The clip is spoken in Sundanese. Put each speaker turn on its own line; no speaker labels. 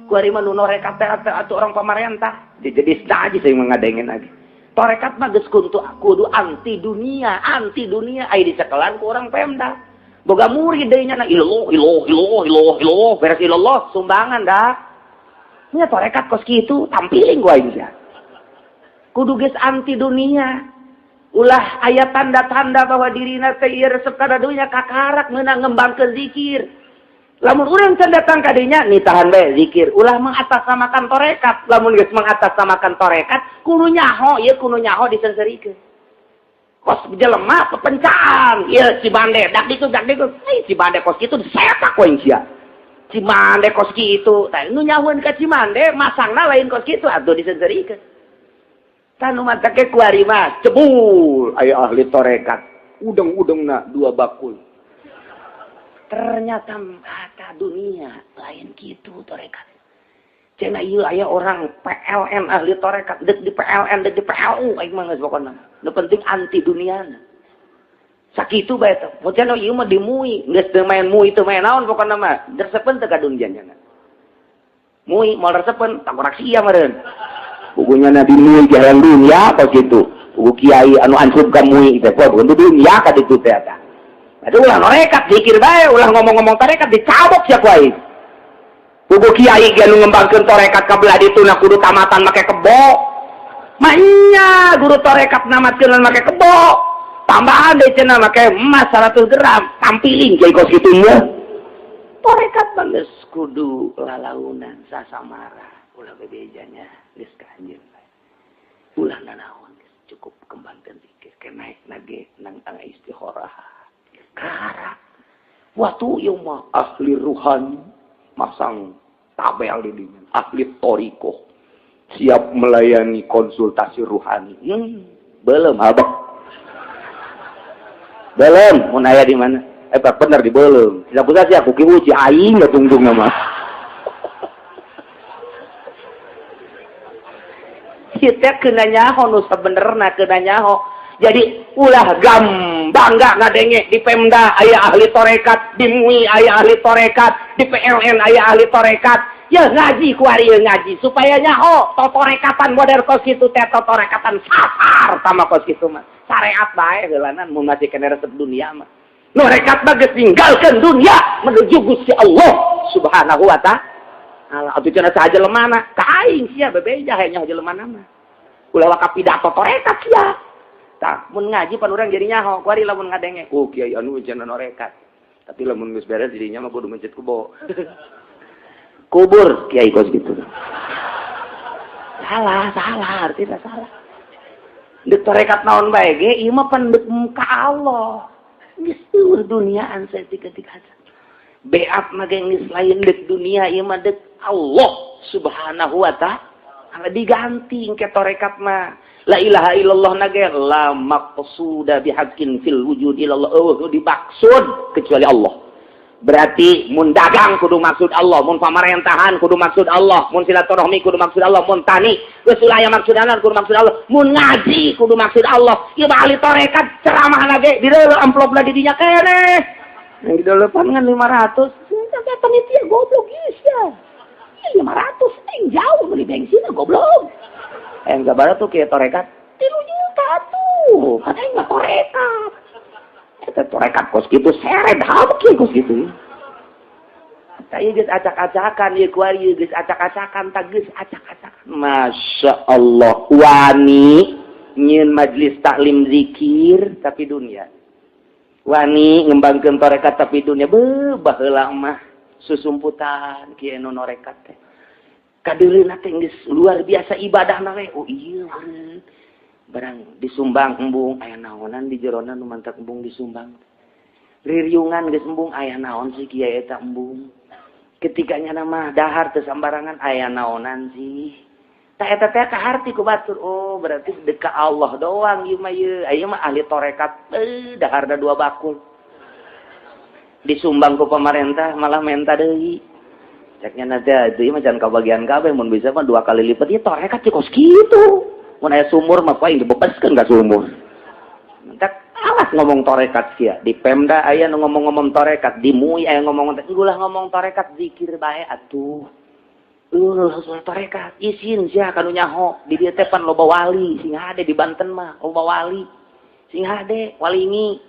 Kuari mah nu norekat teh atuh orang pamarentah. Jadi aja saya mengadengin lagi. Torekat mah geus kudu anti dunia, anti dunia aya dicekelan ku orang Pemda. Boga murid deui nya ilallah ilallah ilallah ilallah ilallah beres ilallah sumbangan dah. Nya torekat kos kitu tampiling gua aing sia. Kudu geus anti dunia. Ulah aya tanda-tanda bahwa dirina teh ieu resep kana dunya kakarak meunang ngembangkeun zikir. Lamun urang can datang ka dinya nitahan bae zikir, ulah mengatasnamakan torekat. Lamun geus mengatasnamakan torekat, kudu nyaho ieu kudu nyaho disenserikeun. Kos jelema pepencaan, ieu Cimande dak ditu dak ditu. Eh Cimande kos kitu disetak ku aing sia. Cimande kos kitu, tah nu nyahoeun ka Cimande masangna lain kos kitu atuh disenserikeun. Tah nu matak ge kuari mah cebul aya ahli torekat, udeng-udengna dua bakul. Ternyata kata dunia lain gitu torekat. Cenah ieu aya orang PLN ahli torekat, dek di PLN, dek di PLU aing mah geus pokona. Nu penting anti duniana. Sakitu bae teh. Cenah ieu mah di MUI, geus teu main MUI teu main naon pokona mah. Resepeun teu ka dunia nya. MUI moal resepeun tangkorak sia meureun. Pugunya na di MUI jalan dunia apa gitu. Pugu kiai anu ancup ka MUI teh poe dunia ka ditu teh eta. Aduh ulah norekat zikir bae, ulah ngomong-ngomong tarekat dicabok sia ku aing. Pugu kiai ge nu ngembangkeun tarekat ka belah ditu na kudu tamatan make kebo. Manya guru tarekat namatkeun make kebo. Tambahan deui cenah make emas 100 gram, tampiling kiai kos kitu mah. Tarekat mah geus kudu lalaunan sasamara, ulah bebejanya geus ka anjeun bae. Ulah nanaon geus cukup kembangkeun zikir ke naik nage nang tangga istikharah. Karak. Waktu ieu mah ahli ruhani masang tabel di dinya, ahli torikoh siap melayani konsultasi ruhani. Belum abah. Belum, mun aya di mana? Eh pak bener di belum. Tidak pusat sih aku kieu aing tungtung nama. Kita kena nyaho nu sabenerna kena nyaho. Jadi ulah gampang nggak ngadenge di Pemda aya ahli torekat, di MUI aya ahli torekat, di PLN aya ahli torekat. Ya ngaji ku ari ngaji supaya nyaho totorekatan model kos kitu teh totorekatan sasar sama kos kitu mah. Syariat bae heulanan mun masih kena resep dunia mah. Nu rekat mah geus ninggalkeun dunia menuju Gusti Allah Subhanahu wa taala. Atuh cenah saha jelemana? Ka aing sia bebeja hayang nyaho jelemana mah. Ulah waka pidato torekat sia. Tah, mun ngaji pan urang jadi nyaho, kuari lamun ngadenge, ku kiai anu cenah norekat. Tapi lamun geus beres dirinya mah kudu mencet kubo. Kubur kiai kos gitu. Salah, salah, artinya salah. Dek torekat naon bae ge, ieu mah pan dek ka Allah. Geus eueuh duniaan saeutik-eutik aja. Beat mah ge geus lain dek dunia, ieu mah dek Allah Subhanahu wa ta'ala diganti ke torekat mah. La ilaha illallah nage la maqsuda bihaqqin fil wujud illallah. Oh, dimaksud kecuali Allah. Berarti mun dagang kudu maksud Allah, mun pamarentahan kudu maksud Allah, mun silaturahmi kudu maksud Allah, mun tani geus ulah aya maksud Allah kudu maksud Allah, mun ngaji kudu maksud Allah. Ieu mah ahli tarekat ceramah nage direuleuh amplopna di dinya keneh. Yang dideuleupan ngan 500, teh panitia goblok geus ya. 500 eh jauh beli bensin goblok. Yang gambar tuh kayak torekat 3 juta tuh, katanya nggak torekat. Eta torekat kos gitu seret habek ya kos gitu. Saya geus acak-acakan ieu kuari geus acak-acakan tah geus acak-acakan. Masya Allah wani nyieun majlis taklim zikir tapi dunia. Wani ngembangkeun torekat tapi dunia beuh baheula mah susumputan kieu nu norekat teh. Kadeuleuh teh geus luar biasa ibadahna we. Oh iya barang disumbang embung aya naonan di jerona nu mantak embung disumbang. Ririungan geus embung aya naon sih kiai eta embung. Ketika nyana mah dahar teu sambarangan aya naonan sih. Tah eta teh kaharti ku batur. Oh berarti deka Allah doang ieu mah ieu. Aya mah ahli torekat daharna dua bakul. Disumbang ku pemerintah malah menta deui. Ceknya nanti itu mah jangan kabagian kabeh mun bisa mah 2 kali lipat ieu torekat sih kos kitu. Mun aya sumur mah paling dibebaskeun ka sumur. Mentak alas ngomong torekat sia. Di Pemda aya nu ngomong-ngomong torekat, di MUI aya ngomong ulah ngomong torekat zikir bae atuh. Tarekat isin sia kanu nyaho di dieu teh pan loba wali, sing hade di Banten mah loba wali, sing hade walingi.